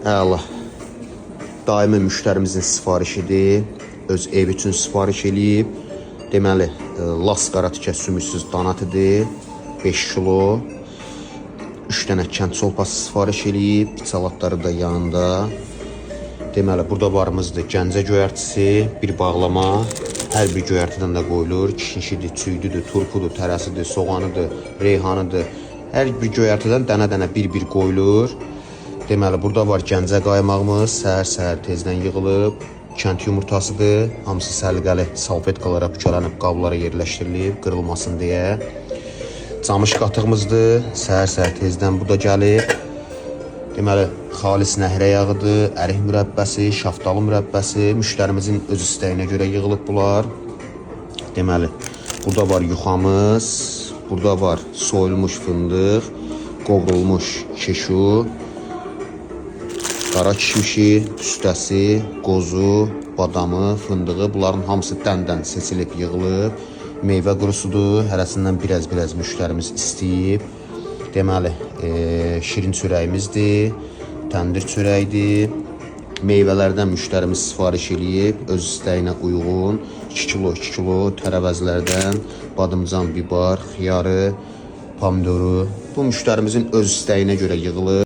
Əla. Daimi müştərimizin sifarişidir. Öz ev üçün sifariş eləyib. Deməli, las qara tikə sümüksüz danatıdır. 5 kilo. 3 dənə kənd solpası sifariş eləyib. İçalatları da yanında. Deməli, burada varımızdır Gəncə göyərtisi, bir bağlama. Hər bir göyərtidən də qoyulur. Kişnişidir, çüydüdür, turpudur, tərəsidir, soğanıdır, reyhanıdır. Hər bir göyərtidən dənə-dənə bir-bir qoyulur. Deməli, burada var Gəncə qaymağımız, səhər-səhər tezdən yığılıb. Kənd yumurtasıdır. Hamısı səliqəli salfetkalara bükələnib qablara yerləşdirilib, qırılmasın deyə. Camış qatığımızdır. Səhər-səhər tezdən bu da gəlib. Deməli, xalis nəhrə yağıdır, ərik mürəbbəsi, şaftalı mürəbbəsi, müştərimizin öz istəyinə görə yığılıb bunlar. Deməli, burada var yuxamız, burada var soyulmuş fındıq, qovrulmuş keşu, qara kişmişi, püstəsi, qozu, badamı, fındığı, bunların hamısı dən-dən seçilib, yığılıb. Meyvə qurusudur, hərəsindən biraz-biraz müştərimiz istəyib. Deməli, şirin çörəyimizdir, təndir çörəyidir. Meyvələrdən müştərimiz sifariş eləyib, öz istəyinə uyğun 2 kilo, 2 kilo tərəvəzlərdən, badımcan, bibar, xiyarı, pomidoru. Bu müştərimizin öz istəyinə görə yığılır.